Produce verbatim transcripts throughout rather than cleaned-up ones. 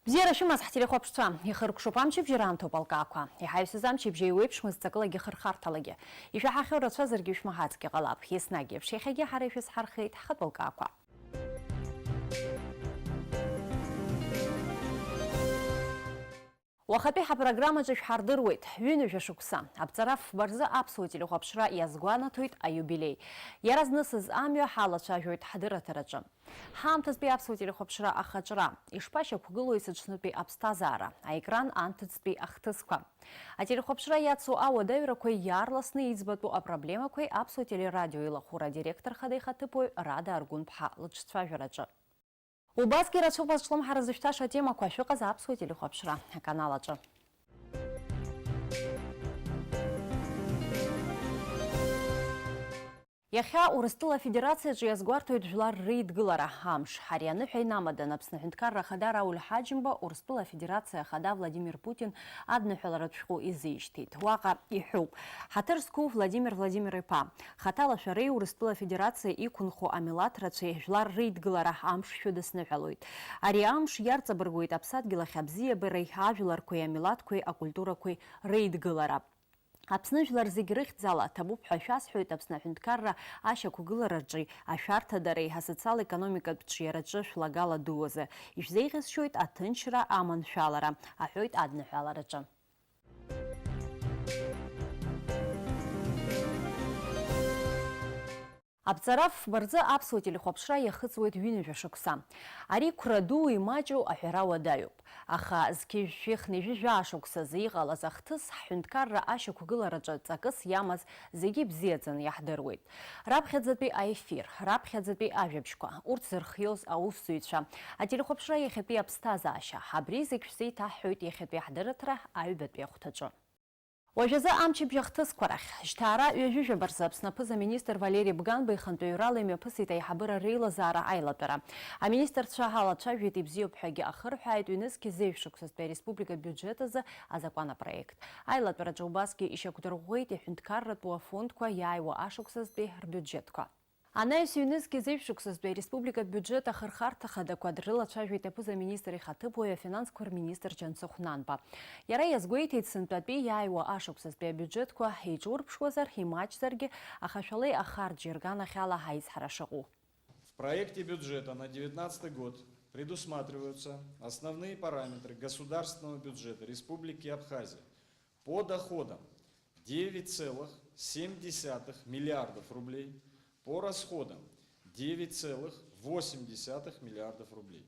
Бзиара шәымаз, ҳтелехәаԥшцәа, ихыркәшоуп амчыбжьара аамҭоуп алкаақәа. Иҳаҩсыз амчыбжьа еиуеиԥшмызт ҵакылагьы хырхарҭалагьы. Ишәаҳахьоу рацәазаргьы шәмаҳацгьы ҟалап. Еснагь еиԥш, иахьагьы ҳара ишәызҳархеит ҳхатәы алкаақәа. Уахатәи ҳапрограммаҿы шәҳардыруеит, ҩынҩажәа шықәса. Аԥҵара фба рзы аԥсуа телехәаԥшра иазгәанаҭоит аиубилеи. Иаразнысыз амҩа ҳалацәажәоит ҳдырраҭараҿы. Ҳаамҭазтәи аԥсуа телехәаԥшра ахаҿра. Ишԥашьақәгылои сыҽнытәи аԥсҭазаара, аекран анҭыҵтәи ахҭысқәа? Ателехәаԥшра иацу ауадаҩрақәеи иаарласны иӡбатәу апроблемақәеи аԥсуа телерадио илахәыра адиректор хада ихаҭыԥуаҩ Рада Аргәынԥҳа лыҿцәажәараҿы. Убасгьы рацәоуп азҿлымҳара зышәҭаша атемақәа, шәыҟаз аԥсуа телехәаԥшра аканал аҿы. Иахьа Урыстәыла Афедерациаҿы иазгәарҭоит Жәлар Реидгылара амш. Ари аныҳәа инамадан Аԥсны Аҳәынҭқарра Ахада Рауль Ҳаџьымба Урыстәыла Афедерациа Ахада Владимир Путин адныҳәаларатә шәҟәы изишьҭеит. Уаҟа иҳәоуп: ҳаҭыр зқәу Владимир Владимир-иԥа, хаҭала шәареи Урыстәыла Афедерациа иқәынхо амилаҭ рацәеи Жәлар Реидгылара амш шәыдысныҳәалоит. Ари амш иарҵабыргуеит аԥсадгьыл ахь абзиабареи, ажәларқәеи, амилаҭқәеи, акультурақәеи реидгылара. Аԥсны жәлар зегь рыхьӡала ҭабуп ҳәа шәасҳәоит Аԥсны аҳәынҭқарра ашьақәгылараҿы, ашәарҭадареи асоциал-економикатә ҿиараҿы шәлагала дуазы. Ишәзеиӷьасшьоит аҭынчра аманшәалара, аҳәоит адныҳәалараҿы. Аԥҵара фба рзы аԥсуа телехәаԥшра иахыҵуеит ҩынҩажәа шықәса. Ари қәра ду имаҷу аҳәара уадаҩуп. Аха зқьи жәшәи хынҩажәи жәаа шықәсазы иҟалаз ахҭыс ҳҳәынҭқарра ашьақәгылараҿы ҵакыс иамаз зегьы ибзиаӡаны иаҳдыруеит. Раԥхьаӡатәи аефир, раԥхьаӡатәи ажәабжьқәа, урҭ зырхиоз аусзуҩцәа, ателехәаԥшра иахьатәи аԥсҭазаашьа, абри зегь шәзеиҭаҳҳәоит иахьатәи ҳдырраҭара аҩбатәи ахәҭаҿы. Уажәазы амчыбжь ахҭысқәа рахь. Жьҭаара ҩажәижәаба рзы Аԥсны аԥыза-министр Валери Бганба ихантәаҩрала имҩаԥысит аиҳабыра реилазаара аилатәара. Аминистрцәа алацәажәеит, ибзиоуп ҳәагьы ахырҳәааит, ҩнызқь зеижә шықәсазтәи ареспублика абиуџьет азы азакәан апроект. Аилатәараҿы убасгьы ишьақәдырӷәӷәеит иҳәынҭқарратәу афондқәа иааиуа ашықәсазтәи рбиуџьетқәа. Анаҩс ҩнызқь зеижә шықәсазтәи ареспублика абиуџьет ахырхарҭа хадақәа дрылацәажәеит аԥыза-министр ихаҭыԥуаҩ афинансқәа рминистр Џьансыхә Нанба. Иара иазгәеиҭеит, сынтәатәи иааиуа ашықәсазтәи абиуџьетқәа еиҿурԥшуазар, имаҷзаргьы, аха шәала иахарџь ирганахьала аизҳара шыҟоу. В проекте бюджета на девятнадцатый год предусматриваются основные параметры государственного бюджета Республики Абхазия по доходам девять целых семь десятых миллиардов рублей, по расходам девять целых восемь десятых миллиардов рублей.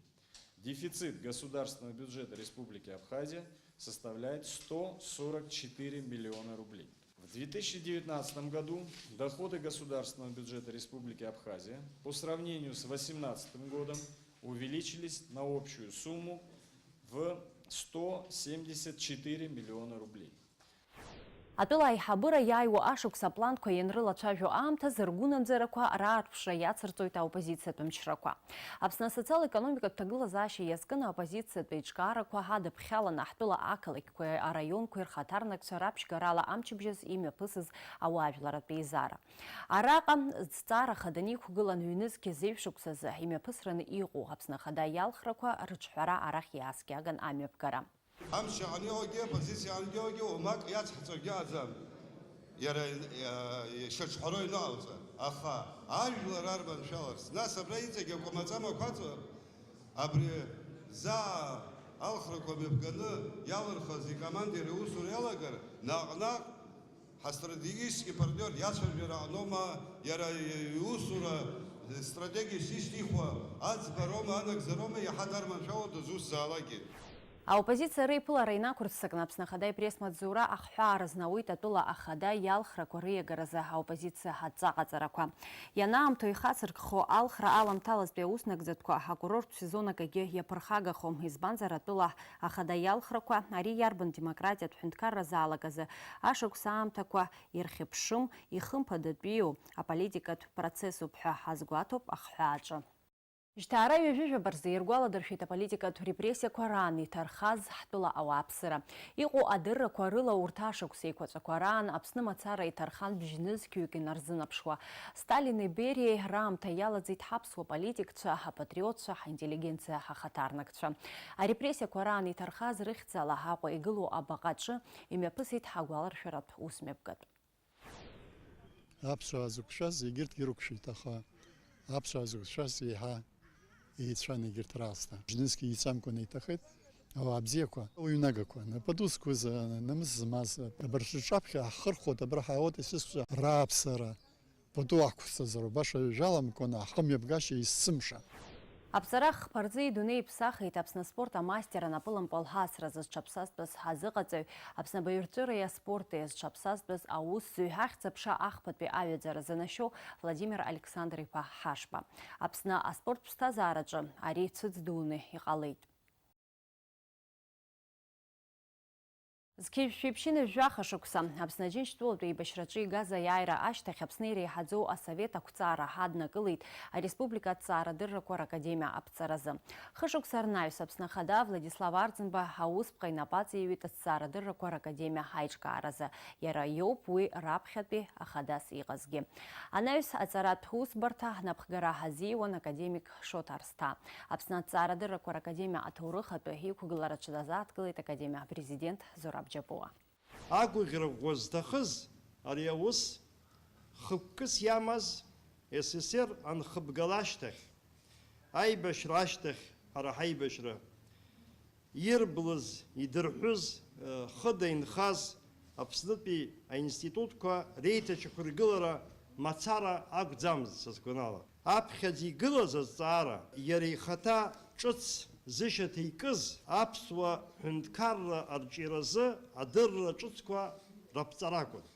Дефицит государственного бюджета Республики Абхазия составляет сто сорок четыре миллиона рублей. В две тысячи девятнадцатом году доходы государственного бюджета Республики Абхазия по сравнению с восемнадцатым годом увеличились на общую сумму в сто семьдесят четыре миллиона рублей. Атәыла аиҳабыра иааиуа ашықәс апланқәа ианрылацәажәо аамҭазы ргәынамӡарақәа раарԥшра иацырҵоит аоппозициатә мчрақәа. Аԥсны асоциал-економикатә ҭагылазаашьа иазкын аоппозициатә еиҿкаарақәа адыԥхьаланы ҳтәыла ақалақьқәеи араионқәеи рхаҭарнакцәа раԥшьгарала амчыбжьаз имҩаԥысыз ауаажәларратә еизара. Араҟа зҵаара хаданы иқәгылан ҩнызқь зеижә шықәсазы имҩаԥысраны иҟоу Аԥсны Ахада иалхрақәа рыҿҳәара арахь иааскьаган амҩаԥгара. Амш иаҳаны иҟоугьы, апозициа иаҳаны иҟоугьы уамак иацҳҵогьы аӡам. Иара, иа-, ишаҿҳәароу ианыҟауҵа. Аха ажәлар арманшәаларц, нас абра иҵегь акәамаҵ амақәаҵа, абри заа алхрақәа мҩаԥганы иалырхыз икомандир иусура иалагар, наҟ-наҟ ҳастратегический партнер иацәажәара аҟноума, иара иусура стратегиа шишьҭихуа аӡбароума, анагӡароума, иаҳа дарманшәалоу дызусҭзаалакгьы. Аоппозициа реиԥылара инақәырццакны Аԥсны Ахада ипресс-маҵзура ахҳәаа рызнауит атәыла ахада иалхрақәа рыиагаразы аоппозициа адҵа ҟаҵарақәа. Ианаамҭоу ихацыркхо алхра аламҭалазтәи ауснагӡатәқәа акурорттә сезон акагьы иаԥырхагахом, избанзар атәыла ахада иалхрақәа ари иарбан демократиатә ҳәынҭқарра залак азы ашықәс аамҭақәа ирхьыԥшым, ихымԥадатәиу аполитикатә процессуп ҳәа азгәаҭоуп ахҳәааҿы. Жьҭаара ҩажәижәаба рзы иргәаладыршәеит аполитикатә репрессиақәа раан иҭархаз ҳтәыла ауааԥсыра. Иҟоу адыррақәа рыла урҭ ашықәс еиқәаҵәақәа раан Аԥсны мацара иҭархан бжьнызқьҩык инарзынаԥшуа. Сталини Бериеи раамҭа иалаӡит ҳаԥсуа политикцәа, ҳапатриотцәа, ҳинтеллигенциа, ҳахаҭарнакцәа. Арепрессиақәа раан иҭархаз рыхьӡала Аҟәа игылоу абаҟаҿы имҩаԥысит ҳагәаларшәаратә усмҩаԥгатә. Аԥсуаа зықәшәаз егьырҭгьы рықәшәеит, аха аԥсуаа зықәшәаз еиҳа еицәан егьырҭ раасҭа. Жнысгьы еицамкәаны иҭахеит, ауаа бзиақәа, уаҩнагақәа, напы дузқәаз, намыс змаз, абарҭ рҿаԥхьа ҳхырхәоит, абра ҳаауеит, есышықәса рааԥсара пату аҳқәсҵазароуп, баша ҩажәаламкәаны ҳхымҩаԥгашьа есымша. Аԥҵара хԥа рзы идунеи иԥсахит Аԥсны аспорт амастер анапылампыл ҳасразы зҽаԥсазтәыз ҳазыҟаҵаҩ, Аԥсны абаҩрҵәыреи аспорти зҽаԥсазтәыз аусзуҩ, ҳахьӡ-аԥша ахԥатәи аҩаӡара занашьоу Владимир Александр-иԥа Ҳашба. Аԥсны аспорттә ԥсҭазаараҿы ари цәыӡ дуны иҟалеит. Зқьи жәшәи ԥшьынҩажәи жәаха шықәса Аԥсны Аџьынџьтәылатә еибашьраҿы игаз аиааира ашьҭахь Аԥсны иреиҳаӡоу асовет ақәҵара ҳаднакылеит ареспублика аҭҵаарадыррақәа ракадемиа аԥҵаразы. Хышықәса рнаҩс Аԥсны Ахада Владислав Арӡынба аусԥҟа инапы аҵеиҩит аҭҵаарадыррақәа ракадемиа аиҿкааразы. Иара иоуп уи раԥхьатәи ахадас иҟазгьы. Анаҩс аҵаратә усбарҭа напхгара ҳазиуан академик Шоҭа Арсҭа. Аԥсны аҭҵаарадыррақәа ракадемиа аҭоурых атәы иқәгылараҿы дазааҭгылеит академиа апрезидент Зураб Џьапуа. Агәыӷьра ӷәӷәа зҭахыз ари аус хықәкыс иамаз С С С Р анхыбгала ашьҭахь, аибашьра ашьҭахь ҳара ҳаибашьра ирблыз, идырҳәыз, э, хыда инхаз Аԥснытәи аинститутқәа реиҭашьақәыргылара мацара акәӡамызт, са сгәанала. Аԥхьаӡа игылаз азҵаара, иара ихаҭа ҿыц зышьаҭа икыз аԥсуа ҳәынҭқарра арҿиаразы адырра ҿыцқәа раԥҵара акәын.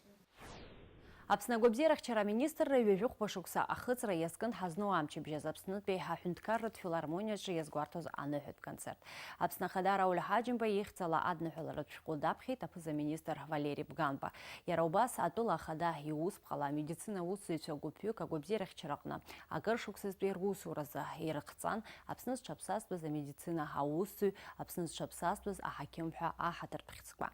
Аԥсны агәабзиарахьчара аминистрра ҩажәи хәба шықәса ахыҵра иазкын ҳазну амчыбжьаз Аԥснытәи аҳәынҭқарратә филармониаҿы иазгәарҭоз аныҳәатә концерт. Аԥсны Ахада Рауль Ҳаџьымба ихьӡала адныҳәаларатә шәҟәы даԥхьеит аԥыза-министр Валери Бганба. Иара убас атәыла ахада иусԥҟала амедицина аусзуҩцәа гәыԥҩык агәабзиарахьчараҟны акыр шықәсазтәи русуразы ирыхҵан Аԥсны зҽаԥсазтәыз амедицина аусзуҩ, Аԥсны зҽаԥсазтәыз аҳақьым ҳәа аҳаҭыртә хьӡқәа.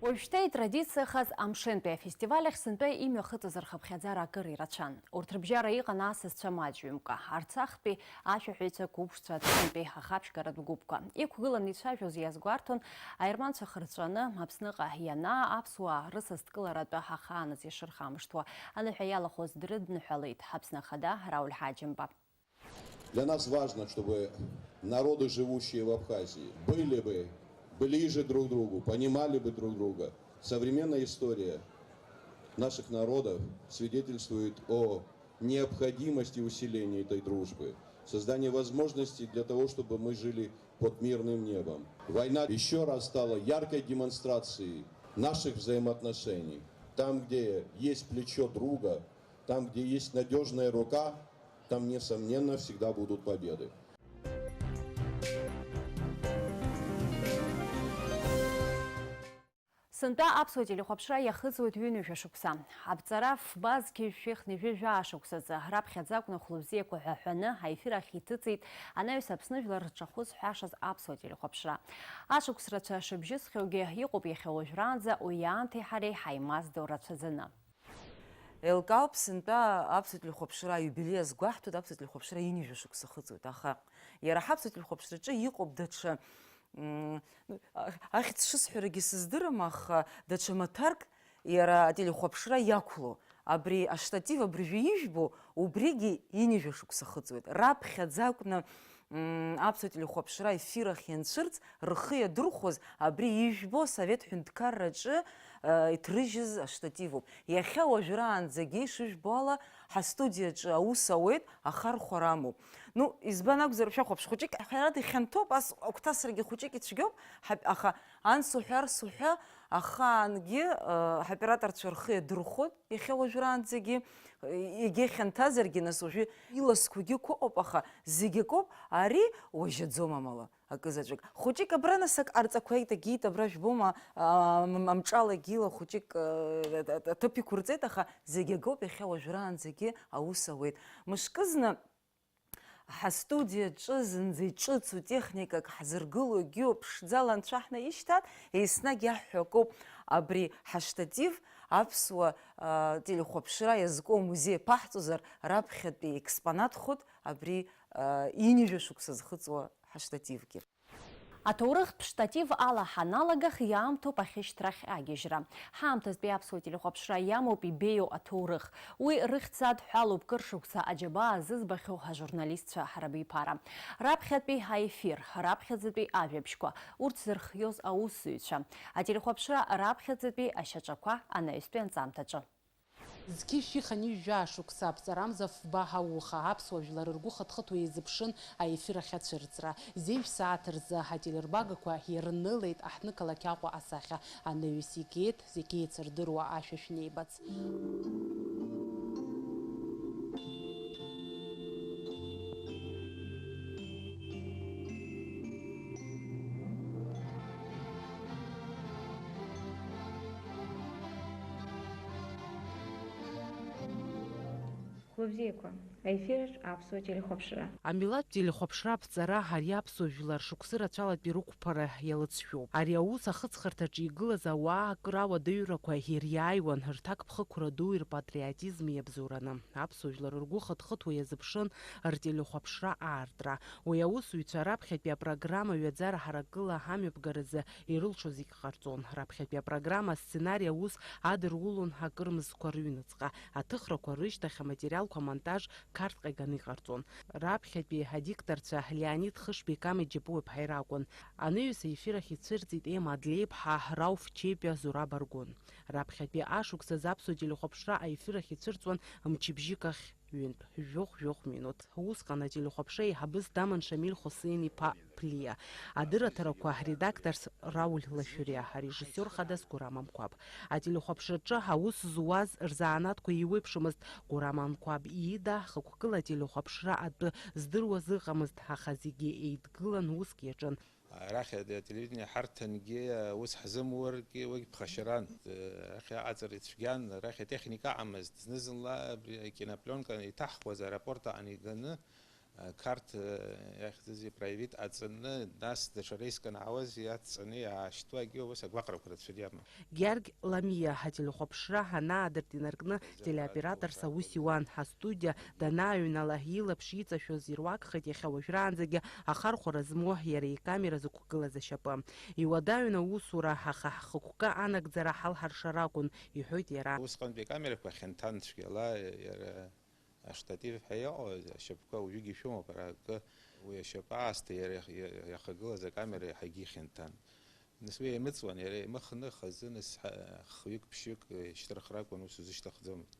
Уажәшьҭа итрадициахаз амшынтәи афестиваль ахь сынтәа имҩахыҵыз рхыԥхьаӡара акыр ирацәан. Урҭ рыбжьара иҟан асасцәа маҷҩымкәа, арцахтәи ашәаҳәаҩцәа, қәыԥшцәа, аҭыжьымтәи ахаԥшьгаратә гәыԥқәа. Иқәгыланы ицәажәоз иазгәарҭон, аерманцәа хырҵәаны Аԥсныҟа ианаа, аԥсуаа рысасдкыларатәы ахааназ ишырхамышҭуа аныҳәа иалахәыз дрыдныҳәалеит Аԥсны Ахада Рауль Ҳаџьымба. Для нас важно, чтобы народы, живущие в Абхазии, были бы ближе друг к другу, понимали бы друг друга. Современная история наших народов свидетельствует о необходимости усиления этой дружбы, создания возможностей для того, чтобы мы жили под мирным небом. Война еще раз стала яркой демонстрацией наших взаимоотношений. Там, где есть плечо друга, там, где есть надежная рука, там, несомненно, всегда будут победы. Сынтәа аԥсуа телехәаԥшра иахыҵуеит ҩынҩажәа шықәса. Аԥҵара фба зқьи жәшәи хынҩажәи жәаа шықәсазы, раԥхьаӡа акәны хәлыбзиақәа ҳәа ҳәаны аефир ахь иҭыҵит анаҩс Аԥсны жәлар рҿахәы зҳәашаз аԥсуа телехәаԥшра. Ашықәс рацәа шыбжьысхьоугьы иҟоуп иахьа уажәраанӡа уи аамҭеи ҳареи ҳаимаздо рацәаӡаны. Еилкаауп, сынтәа аԥсуа телехәаԥшра аиубилеи азгәаҳҭоит, аԥсуа телехәаԥшра ҩынҩажәа шықәса ахыҵуеит, аха иара ҳаԥсуа телехәаԥшраҿы иҟоуп даҽа, м, ну, а-, ахьӡ шысҳәарагьы сыздырам, аха даҽа маҭәарк иара ателехәаԥшра иақәло. Абри аштатив абыржәы ижәбо, убригьы ҩынҩажәа шықәса ахыҵуеит. Раԥхьаӡа акәны Мм, аԥсуа телехәаԥшра ефир ахь ианцәырҵ, рхы иадырхәоз абри ижәбо асовет ҳәынҭқарраҿы, э, иҭрыжьыз аштативуп. Иахьа уажәраанӡагьы, ишыжәбо ала, ҳастудиаҿы аус ауеит, ахархәара амоуп. Ну, избан акәзар, шәахәаԥш, хәыҷык ҳәарада ихьанҭоуп, ас агәҭасрагьы хәыҷык ицәгьоуп, ҳаԥ-, аха анс уҳәа, арс уҳәа, ахаангьы, э, ҳоператорцәа рхы иадырхәоит. Иахьа уажәраанӡагьы, егьа хьанҭазаргьы, нас уажәы иласқәагьы ықәыҟоуп, аха зегь акоуп, ари уажьаӡом амала, акызаҵәык. Хәыҷык абра нас ак ҟарҵақәеит, агьиит, абра жәбома, а, ам-, амҿалагьы ила хәыҷык, а, аҭыԥ иқәырҵеит, аха зегь акоуп, иахьа уажәраанӡагьы аус ауеит. Мышкызны, Ҳастудиаҿы зынӡа иҿыцу техникак ҳзыргыло егьиуп, ԥшӡала анцәа ҳнаишьҭааит, еснагь иаҳҳәо акоуп, абри ҳаштатив аԥсуа, а, телехәаԥшра иазку амузеи аԥаҳҵозар, раԥхьатәи експонат хәыҭ абри, а, ҩынҩажәа шықәса зхыҵуа ҳаштативгьы. Аҭоурыхтә штатив ала ҳаналага, иаамҭоуп ахьышьҭрахь агьежьра. Ҳаамҭазтәи аԥсуа телехәаԥшра иамоуп ибеиоу аҭоурых. Уи рыхьӡ адҳәалоуп кыр шықәса аџьабаа зызбахьоу ҳажурналистцәа ҳарабеиԥара. Раԥхьатәи аефир, раԥхьаӡатәи ажәабжьқәа, урҭ зырхиоз аусзуҩцәа. Ателехәаԥшра раԥхьаӡатәи ашьаҿақәа анаҩстәи анҵамҭаҿы. Зқьи шәи хынҩажәи жәаа шықәса аԥҵарамза фба ҳауха аԥсуа жәлар ргәы хыҭхыҭуа еизыԥшын аефир ахь ацәырҵра. Зежә сааҭ рзы ателербагақәа ирнылеит аҳҭнықалақь Аҟәа асахьа анаҩс игеит, зегьы еицырдыруа ашәа шәнеибац. Хәлыбзиақәа, аефираҿ аԥсуа телехәаԥшра. Амилаҭтә телехәаԥшра аԥҵара ари аԥсуа жәлар шықәсы рацәалатәи рықәԥара иалыҵшәоуп. Ари аус ахыҵхырҭаҿы игылаз ауаа акыр ауадаҩрақәа ириааиуан, рҭакԥхықәра дуи рпатриотизми иабзоураны. Аԥсуа жәлар ргәы хыҭхыҭуа иазыԥшын ртелехәаԥшра аартра. Уи аусзуҩцәа раԥхьатәи апрограмма ҩаӡара ҳаракыла амҩаԥгаразы ирылшо зегь ҟарҵон. Раԥхьатәи апрограмма асценари аус адырулон акырмызқәа рыҩныҵҟа. Аҭыхрақәа рышьҭахь аматериалқәа амонтаж Қарҭҟа иганы иҟарҵон. Раԥхьатәи адикторцәа Леонид Хышбеи Ками Џьапуаԥҳаи ракәын. Анаҩс аефир ахь ицәырҵит Ема Адлеиԥҳа, Рауф Чепиа, Зураб Аргәын. Раԥхьатәи ашықәсазы аԥсуа телехәаԥшра аефир ахь ицәырҵуан мчыбжьык ахь ҩынтә, жәохә-жәохә минуҭ. Усҟан ателехәаԥшра еиҳабыс даман Шамиль Хусеин-иԥа Ԥлиа, адырраҭарақәа редакторс Рауль Лашәриа, арежиссиор хадас Гурам Амқәаб. Ателехәаԥшраҿы аус зуаз рзанааҭқәа еиуеиԥшымызт. Гурам Амқәаб иида хықәкыла ателехәаԥшра атәы здыруаз ыҟамызт, аха зегьы еидгылан уск иаҿын. Арахь ателевидение ҳарҭангьы аус ҳзымургьы уигь ԥхашьаран. Арахь аҟаҵара ицәгьан, арахь атехника аҟамызт. Зны-зынла абри акинопленка иҭаҳхуаз аеропорт аҟны иганы, Қарҭ иахьӡыз ипроявит ҟаҵаны, нас даҽа рейск анаауаз иацҵаны иаашьҭуагьы убас агәаҟрақәа рацәаӡам. Георги Ламиа ателехәаԥшра анаадырт инаркны телеоператорс аус иуан. Астудиа данааҩнала, илаԥш иҵашәоз ируакхеит иахьа уажәраанӡагьы ахархәара змоу иара икамера зықәгылаз ашьапы. Иуадаҩын аусура, аха ҳхықәкы анагӡара ҳалҳаршар акәын, иҳәоит иара. Усҟантәи акамерақәа хьанҭан цәгьала, иара аштатив ҳәа иҟоу ашьапқәа уажәыгь ишәымоуп, ара акы, уи ашьапы аасҭа иара иах-, иа-, иахагылаз акамера иаҳагьы ихьанҭан. Нас уи еимыҵуан, иара еимыхны, хазы, нас ҳа-, хҩык-ԥшьҩык ишьҭырхра акәын ус узышьҭыхӡомызт.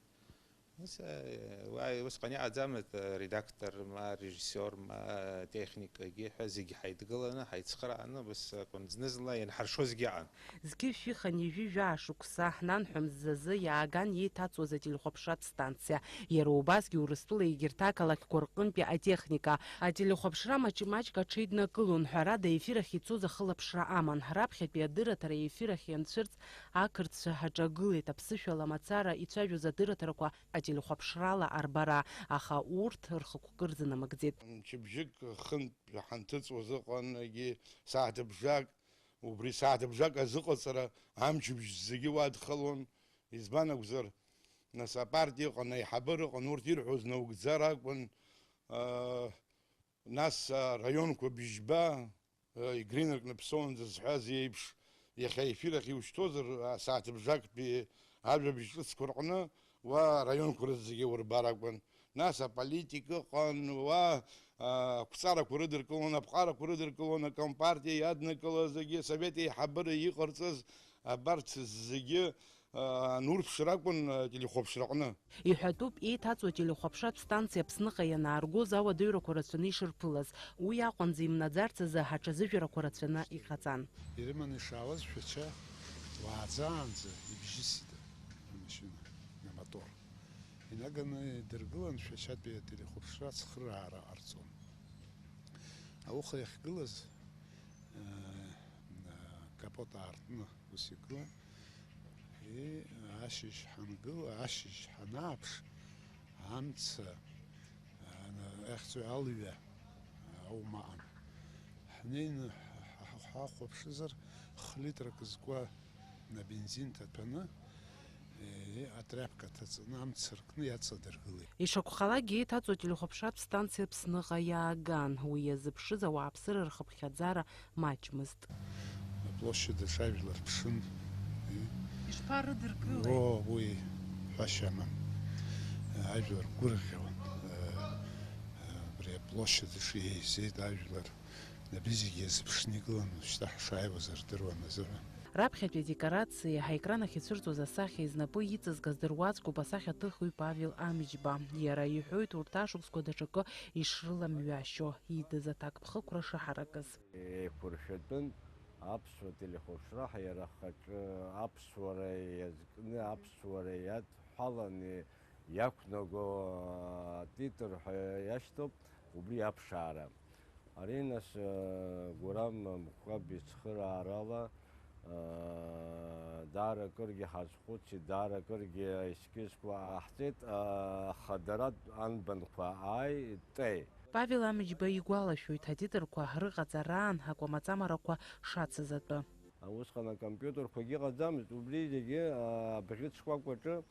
Нас, э, уа-, усҟан иҟаӡамызт, э, редактор, ма режиссиор, ма техникагьы ҳәа зегьы ҳаидгыланы, ҳаицхырааны, убас акәын, зны-зынла ианҳаршозгьы ыҟан. Зқьи шәи хынҩажәи жәаа шықәса, нанҳәа мзазы иааган еиҭаҵуаз ателехәаԥшратә станциа. Иара убасгьы Урыстәыла егьырҭ ақалақьқәа рҟынтәи атехника. Ателехәаԥшра маҷ-маҷк аҽеиднакылон, ҳәарада, аефир ахь ицоз ахылаԥшра аман. Раԥхьатәи адырраҭара аефир ахь ианцәырҵ, ақырҭцәа аҿагылеит, аԥсышәала мацара ицәажәоз адырраҭарақәа ателехәаԥшрала арбара, аха урҭ рхықәкы рзынамыгӡеит. Мчыбжьык хынтә ҳанҭыҵуаз ыҟан, егьи сааҭыбжак, убри сааҭыбжак азыҟаҵара амчыбжь зегьы уадхалон. Избан акәзар, нас, апартиа ыҟан, аиҳабыра ыҟан, урҭ ирҳәоз наугӡар акәын. Нас араионқәа быжьба, игринаркны ԥсоунӡа зҳәаз еиԥш, иахьа аефир ахь иушьҭозар, асааҭыбжактәи ажәабжь ҿыцқәа рҟны уа араионқәа рзы зегьы урбар акәын. Нас аполитика ыҟан, уа, а, ақәҵарақәа рыдыркылон, аԥҟарақәа рыдыркылон, акомпартиа иаднакылаз, егьи асовет еиҳабыра иҟарҵаз, абарҭ зегьы, а, анурԥшра акәын, а, телехәаԥшраҟны. Иҳәатәуп, еиҭаҵуа телехәаԥшратә станциа Аԥсныҟа ианааргоз ауадаҩрақәа рацәаны ишырԥылаз. Уи аҟынӡа имнаӡарц азы аҽазыжәрақәа рацәаны иҟаҵан. Ирыманы ишаауаз Шәача уааӡаанӡа ибжьысит амашьына, амотор. Инаганы идыргылан, Шәачатәи ателехәаԥшра ацхыраара ҟарҵон. Ауха иахьгылаз, э, акапот аартны ус игылан. И, ашьыжь ҳангыла, ашьыжь ҳанааԥш, амца, ана-, Ахьӡ-, алҩа аума аҟан. Ҳнеины ҳа-, ҳа-, ҳахәаԥшызар, хлитрак зкуа абензин ҭаҭәаны, е, атряпка ҭаҵаны амца ркны иаҵадыргылеит. Ишакәхалакгьы, еиҭаҵуа ателехәаԥшратә станциа Аԥсныҟа иааган. Уи иазыԥшыз ауааԥсыра рхыԥхьаӡара маҷмызт. Аплощадь аҿы ажәлар ԥшын. Ишԥарыдыркылеи? О, уи ҳәашьа амам. Ажәлар гәырӷьон. Абри аплощадь аҿы еизеит ажәлар. Абри зегьы иазыԥшны игылан, шьҭа ҳшааиуаз рдыруан азыҳәан. Раԥхьатәи адекорациа, аекран ахь ицәырҵуаз асахьа знапы иҵазкыз дыруаӡәкуп асахьаҭыхҩы Павел Амҷба. Иара иҳәоит урҭ ашықәсқәа даҽакы ишрыламҩашьо, идыз аҭакԥхықәра шыҳаракыз. Еиқәыршәатәын аԥсуа телехәаԥшра ҳәа иара ахаҿы аԥсуара иазкны, аԥсуара иадҳәаланы иақәнаго атитр ҳәа иашьҭоуп убри аԥшаара. Ари, нас, э, Гәырам Мқәаб ицхыраарала, э, даара акыргьы ҳазхәыцит, даара акыргьы аескизқәа ҟаҳҵеит, э, аха дара анбанқәа ааи, тәеи. Павел Амҷба игәалашәоит, атитрқәа рыҟаҵараан акәамаҵамарақәа шацыз атәы. Усҟан акомпиутерқәагьы ыҟаӡамызт, убри зегьы, э, абӷьыц шкәакәаҿы,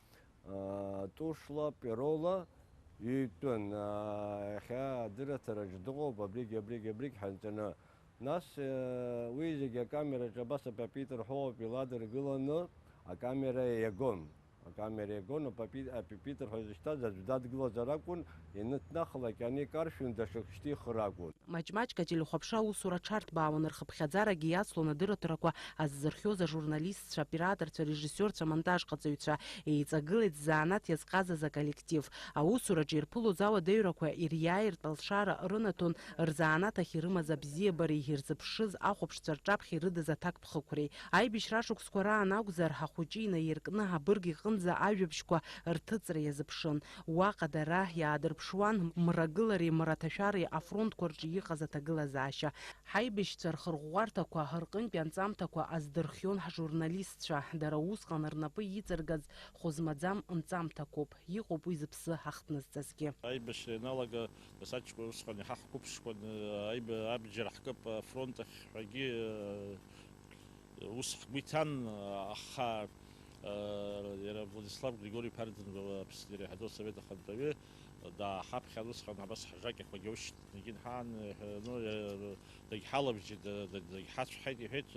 аа, тушла, перола иҩтәын. Аа, иахьа адырраҭараҿ дыҟоуп, абригь, абригь, абригь ҳанҵаны. Нас, э, уи зегьы акамераҿы абас апапитр ҳәоуп иладыргыланы, акамера иагон. Акамера иагон, апапи-, апипитр ҳәа изышьҭаз аӡә дадгылазар акәын, ианыҭнахлак, ани каршәын, даҽак шьҭихыр акәын. Маҷ-маҷк ателехәаԥшра аусура аҽарҭбаауан, рхыԥхьаӡарагьы иацлон адырраҭарақәа аззырхиоз ажурналистцәа, аоператорцәа, арежиссиорцәа, амонтажҟаҵаҩцәа, еиҵагылеит ззанааҭ иазҟазаз аколлектив. Аусураҿы ирԥылоз ауадаҩрақәа ириааиртә алшара рынаҭон, рзанааҭ ахь ирымаз абзиабареи ирзыԥшыз ахәаԥшцәа рҿаԥхьа ирыдыз аҭакԥхықәреи. Аибашьра ашықәсқәа раан акәзар, ахәыҷы инаиркны абырг иҟынӡа ажәабжьқәа рҭыҵра иазыԥшын. Уаҟа дара иаадырԥшуан мрагылареи мраҭашәареи афронтқәа рҿы иҟаз аҭагылазаашьа. Ҳаибашьцәа рхырӷәӷәарҭақәа рҟынтәи анҵамҭақәа аздырхион ҳжурналистцәа. Дара усҟан рнапы иҵаргаз хәы змаӡам нҵамҭақәоуп. Иҟоуп уи зыԥсы ахҭнызҵазгьы. Аибашьра ианалага, нас аҷкәын усҟан иаҳа ҳқәыԥшқәан, аиба-, абџьар ҳкып афронт ахь ҳәагьы, ус ҳгәы иҭан, аха, иара Владислав Григори-иԥа Арӡынба, Аԥсны иреиҳаӡоу асовет ахантәаҩы, дааҳаԥхьан усҟан, абас ҳжакьақәагьы аушьҭны икьын ҳаан, ну, дагьҳалабжьеит, да-, да-, дагьҳацәҳаит, иҳәеит,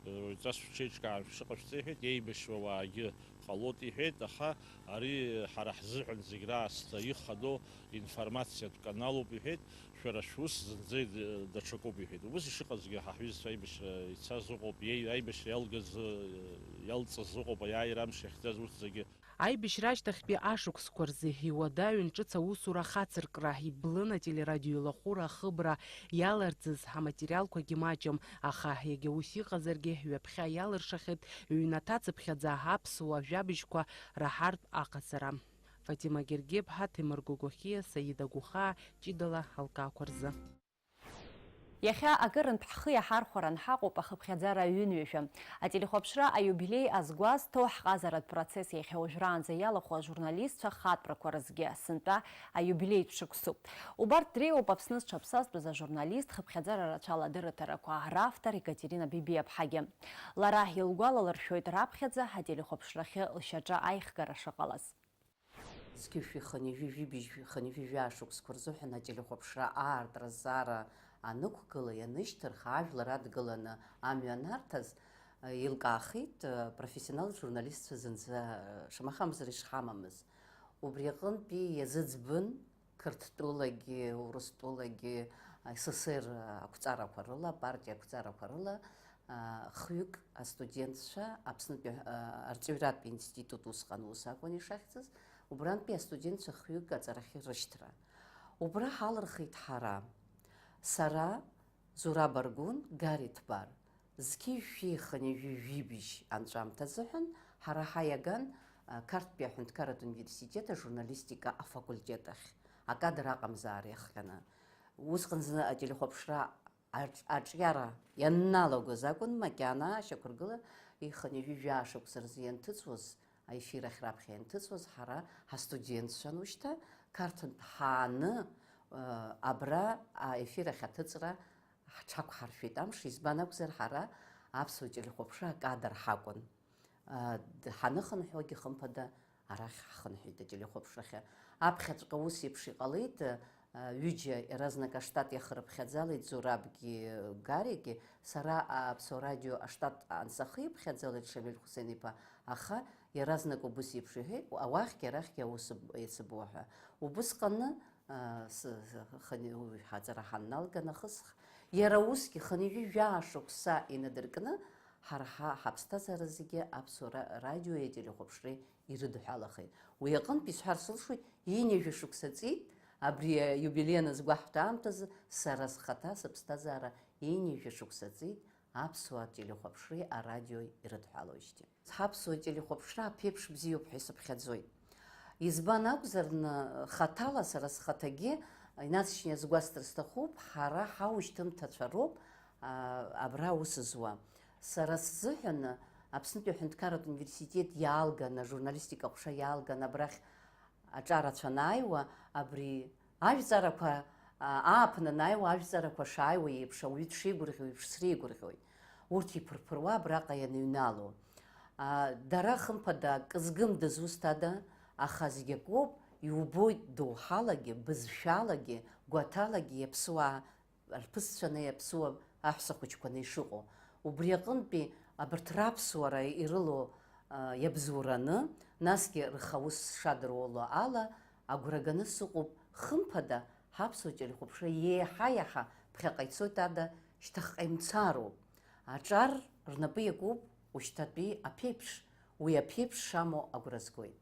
уаҩҵас шәҽеиҿкаан шәшыҟашәҵа, иҳәеит, иеибашьуа уаагьы ҟалоит, иҳәеит, аха ари ҳара ҳзыҳәан зегь раасҭа ихадоу информациатә каналуп, иҳәеит, шәара шәус зынӡа даҽакуп, иҳәеит. Убыс ишыҟазгьы, ҳа ҳҩызцәа аибашьра ицаз ыҟоуп, иеи-, аибашьра иалгаз, иалҵыз ыҟоуп, аиааира амш иахьӡаз урҭ зегьы. Аибашьра ашьҭахьтәи ашықәсқәа рзы иуадаҩын ҿыц аусура ахацыркра, иблын ателерадиоилахәыра ахыбра иаларӡыз аматериалқәагьы маҷым, аха иагьа ус иҟазаргьы, ҩаԥхьа иалыршахьеит ҩнаҭацыԥхьаӡа аԥсуа жәабжьқәа раҳартә аҟаҵара. Фатима Гергеԥҳа, Ҭемыр Гогохиа, Саида Гухаа, ҷыдала алкаақәа рзы. Иахьа акырынтә ҳхы иаҳархәаран ҳаҟоуп ахыԥхьаӡара аҩынҩажәа. Ателехәаԥшра аиубилеи азгәазҭо, ҳҟазаратә процесс иахьа уажәраанӡа иалахәу ажурналистцәа хатәрақәа рызгьы сынтәа аиубилеитә шықәсуп. Убарҭ дреиуоуп Аԥсны зҽаԥсазтәыз ажурналист хыԥхьаӡара рацәала адырраҭарақәа равтор Екатерина Бебиаԥҳагьы. Лара илгәалалыршәоит раԥхьаӡа ателехәаԥшрахьы лшьаҿа аихгара шыҟалаз. Зқьышәи хынҩажәи жәибжь, хынҩажәи жәаа шықәсқәа рзыҳәан ателехәаԥшра аартра азҵаара анықәгыла, ианышьҭырха, ажәлар адгыланы амҩа анарҭаз, еилкаахеит, профессионалтә журналистцәа зынӡа, шамахамзар, ишҳамамыз. Убри аҟынтәи иазыӡбын, Қырҭтәылагьы, Урыстәылагьы, СССР ақәҵарақәа рыла, апартиа ақәҵарақәа рыла, аа, хҩык астудентцәа Аԥснытәи, аа, арҵаҩратә институт усҟан ус акәын ишахьӡыз, убрантәи астудентцәа хҩык аҵарахьы рышьҭра. Убра ҳалырхит ҳара. Сара, Зураб Аргәын, Гари Ҭбар, зқьи жәшәи хынҩажәи жәибжь анҵәамҭа азыҳәан ҳара ҳаиаган, а, Қарҭтәи аҳәынҭқарратә университет ажурналистика афакультет ахь, акадр аҟамзаара иахҟьаны. Усҟан зны ателехәаԥшра аҿ-, аҿиара ианналагоз акәын, макьана ашьақәыргыла ихынҩажәи жәаа шықәса рзы ианҭыҵуаз, аефир ахь раԥхьа ианҭыҵуаз, ҳара ҳастудентцәан ушьҭа, Қарҭынтә ҳааны, Абра аефир ахь аҭыҵра ҳҽақәҳаршәеит амш, избан акәзар, ҳара аԥсуа телехәаԥшра акадр ҳакәын. Ҳаныхынҳәуагьы, хымԥада, арахь ҳхынҳәит ателехәаԥшрахьы. Аԥхьаҵәҟьа ус еиԥш иҟалеит, ҩыџьа иаразнак аштат иахырыԥхьаӡалеит, Зурабгьы Гаригьы. Сара Аԥсуа радио аштат ансахиԥхьаӡалеит, Шамиль Хәсен-иԥа, аха иаразнак убыс еиԥш иҳәеит, уахьгьы арахьгьы аус иацыбуа ҳәа. Убысҟаны Ҳаҵара ҳанналга нахыс, иара усгьы хынҩажәи жәаа шықәса инадыркны, ҳара ҳа-, ҳаԥсҭазаара зегьы аԥсуа ра-, радиои ателехәаԥшреи ирыдҳәалахеит. Уи аҟынтә исҳәар сылшоит, ҩынҩажәа шықәса ҵит, абри аиубилеи аназгәаҳҭо аамҭазы сара схаҭа сыԥсҭазаара ҩынҩажәа шықәса ҵит, аԥсуа телехәаԥшреи арадиои ирыдҳәалоижьҭеи. Ҳаԥсуа телехәаԥшра аԥеиԥш бзиоуп ҳәа исыԥхьаӡоит. Избан акәзар, н-, хаҭала сара схаҭагьы инацшьны иазгәасҭар сҭахуп, ҳара ҳаушьҭымҭацәа роуп, а, абра аус зуа. Сара сзыҳәан Аԥснытәи аҳәынҭқарратә университет иаалганы, ажурналистика аҟәша иаалганы абрахь аҿарацәа анааиуа, абри ажәҵарақәа, а, ааԥын анааиуа ажәҵарақәа шааиуа еиԥш, ауаҩы дшеигәырӷьо еиԥш среигәырӷьоит. Урҭ иԥырԥыруа абраҟа ианыҩнало. А, дара, хымԥада, акы згымдаз ус ҭада, аха зегь акоуп, иубоит доуҳалагьы, бызшәалагьы, гәаҭалагьы иаԥсуаа рԥысцәаны иаԥсуа аҳәса хәыҷқәаны ишыҟоу. Убри аҟынтәи абарҭ раԥсуара ирылоу, а, иабзоураны, насгьы рхаус шадыруало ала, агәра ганы сыҟоуп, хымԥада, ҳаԥсуа телехәаԥшра еиҳа-еиҳа ԥхьаҟа ицоит ада, шьҭахьҟа имцароуп. Аҿар рнапы иакуп ушьҭатәи аԥеиԥш, уи аԥеиԥш шамоу агәра згоит.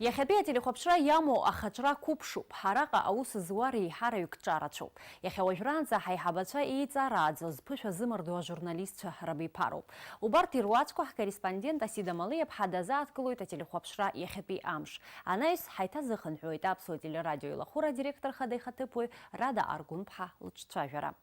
Иахьатәи ателехәаԥшра иамоу ахаҿра қәыԥшуп. Ҳараҟа аус зуа реиҳараҩык ҿарацәоуп. Иахьа уажәраанӡа ҳаиҳабацәа еиҵарааӡо зԥышәа зымардо ажурналистцәа рабиԥароуп. Убарҭ ируаӡәқәа ҳкорреспондент Асида Малиаԥҳа дазааҭгылоит ателехәаԥшра иахьатәи амш. Анаҩс ҳаиҭазыхынҳәуеит Аԥсуа телерадио илахәыра адиректор хада ихаҭыԥуаҩ Рада Аргәынԥҳа лыҿцәажәара.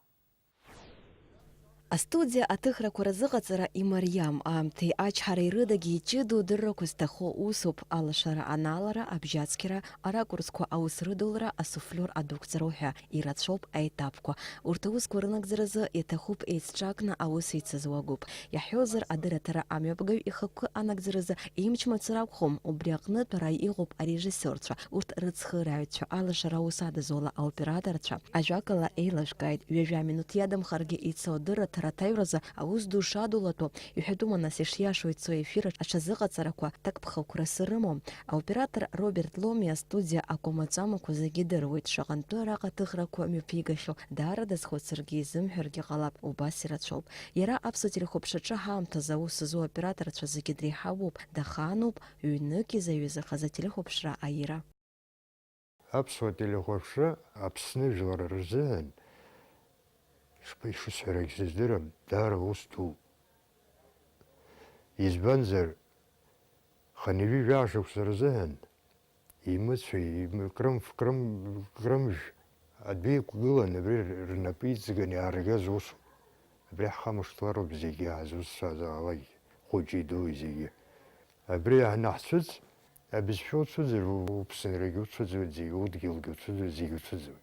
Астудиа аҭыхрақәа рзыҟаҵара имариам, аамҭеи ачҳареи рыдагьы иҷыдоу дыррақәа зҭаху усуп, алашара анаалара, абжьацқьара, аракурсқәа аус рыдулара, асуфлиор адәықәҵара уҳәа ирацәоуп аетапқәа. Урҭ аусқәа рынагӡаразы иаҭахуп еицҿакны аус еицызуа гәыԥ. Иаҳҳәозар, адырраҭара амҩаԥгаҩ ихықәкы анагӡаразы имч мацара акәхом, убри аҟнытә ара иҟоуп арежиссиорцәа, урҭ рыцхырааҩцәа, алашара аус адызуала аоператорцәа, ажәакала, еилажәкааит, ҩажәа минуҭ иадамхаргьы ицо адырраҭара аҭаҩразы аус ду шадулатәу, иҳәатәума нас ишиашоу ицо ефир аҽазыҟаҵарақәа, ҭакԥхықәрас ирымоу? Аоператор Роберт Ломи астудиа акәамаҵамақәа зегьы идыруеит, шаҟантәы араҟа аҭыхрақәа мҩаԥигахьоу, даара дазхәыцыргьы изымҳәаргьы ҟалап, убас ирацәоуп. Иара аԥсуа телехәаԥшраҿы ҳаамҭазы аус зуа аоператорцәа зегьы дреиҳабуп, дахаануп, ҩнык изаҩызахаз ателехәаԥшра аира. Аԥсуа телехәаԥшра Аԥсны жәлар рзыҳәан, ишԥа-, ишысҳәарагь сыздырам, даара ус дууп. Избанзар, хынҩажәи жәаа шықәса рзыҳәан имыцәеи, им-, крымф-, крым-, крымжә адәы иқәгылан, абри рнапы иҵганы иааргаз усуп. Абри ҳхамышҭлароуп зегьы ҳазусҭцәазаалак, хәыҷи дуи зегьы. Абри анаҳцәыӡ, абызшәа уцәыӡыр, у-, уԥсынрагьы уцәыӡуеит, зегьы удгьылгьы уцәыӡуеит, зегьы уцәыӡуеит.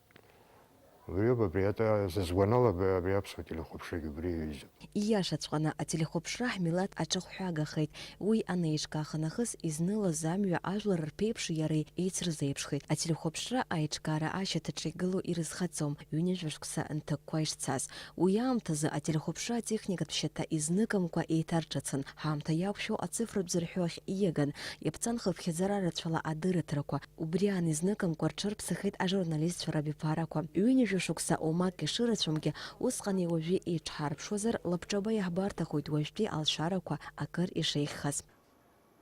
Убриоуп, абри ата-, сызгәанала, абри, абри аԥсуа телехәаԥшрагьы убри иаҩызоуп. Ииашаҵәҟьаны, ателехәаԥшра ҳмилаҭ аҿахәҳәагахеит. Уи анеиҿкааха нахыс изнылаз амҩа ажәлар рԥеиԥши иареи еицырзеиԥшхеит. Ателехәаԥшра аиҿкаара ашьаҭаҿы игылоу ирызхаӡом, ҩынҩажәа шықәса нҭакқәа ишцаз. Уи аамҭазы ателехәаԥшра атехникатә шьаҭа изныкымкәа еиҭарҿацын, ҳаамҭа иақәшәо ацифратә зырҳәо ахь ииаган, иаԥҵан хыԥхьаӡара рацәала адырраҭарақәа. Убри аан изныкымкәа рҽырԥсахеит ажурналистцәа рабиԥарақәа. Ҩынҩажәа шықәса омак ишырацәамгьы, усҟани уажәи еиҿҳарԥшуазар, лабҿаба иаҳбарҭахоит уажәтәи алшарақәа акыр ишеиӷьхаз.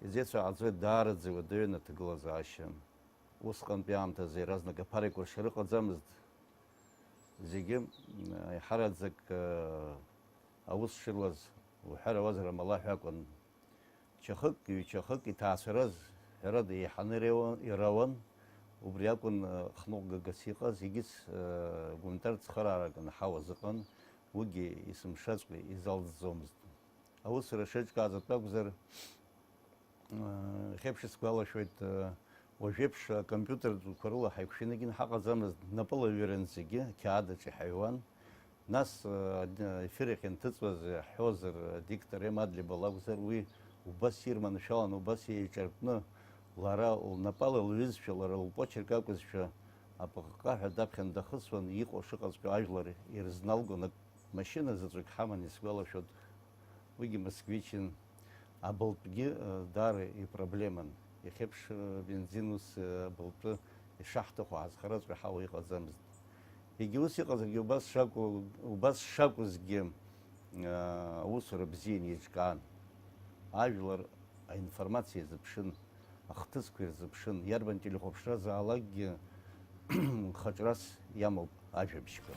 Изеицәааӡоит даараӡа уадаҩын аҭагылазаашьа. Усҟантәи аамҭазы иаразнак аԥара еиқәыршәара ыҟаӡамызт. Зегьы, м, аиҳараӡак, э, аус шыруаз уҳәар ауазар амалаҳәа акәын. Чахык, ҩ-чахык иҭаацәараз, ҳәарада, еиҳаны иреиуан, ирауан. Убри акәын, э, хныҟәгагас иҟаз, егьыс, э, гәынтар цхыраарак анҳауаз ыҟан, уигьы есымшаҵәҟьа изалҵӡомызт. Аусура шеиҿкааз атәы акәзар, Иахьеиԥш исгәалашәоит, Уажәеиԥш акомпиутертә дукқәа рыла ҳаиқәшәаны егьын ҳаҟаӡамызт, напыла ҩыран зегьы ақьаад аҿы иҳаҩуан. Нас, э, ад-, ефир ахь инҭыҵуаз иаҳҳәозар, диктор М. Адлеиба лакәзар, уи убас ирманшәалан, убас еиҿартәны, лара лнапала лҩызцәа, лара лпочерк акәызшәа, апыҟҟаҳәа даԥхьан дахысуан, иҟоу шыҟаҵәҟьоу ажәлар ирызналгон, ак-, машьына заҵәык ҳаман исгәалашәоит. Уигьы Москвичин, абылтәгьы, э, даара ипроблеман. Иахьеиԥш, э, бензин ус, э, абылтәы ишаҳҭаху ҳазхараҵәҟьа ҳауа иҟаӡамызт. Егьа ус иҟазаргьы, убас шакәу, убас шакәызгьы, э, аусура бзиан еиҿкаан. Ажәлар аинформациа иазыԥшын, ахҭысқәа ирзыԥшын, иарбан телехәаԥшразаалакгьы хаҿрас иамоуп ажәабжьқәа.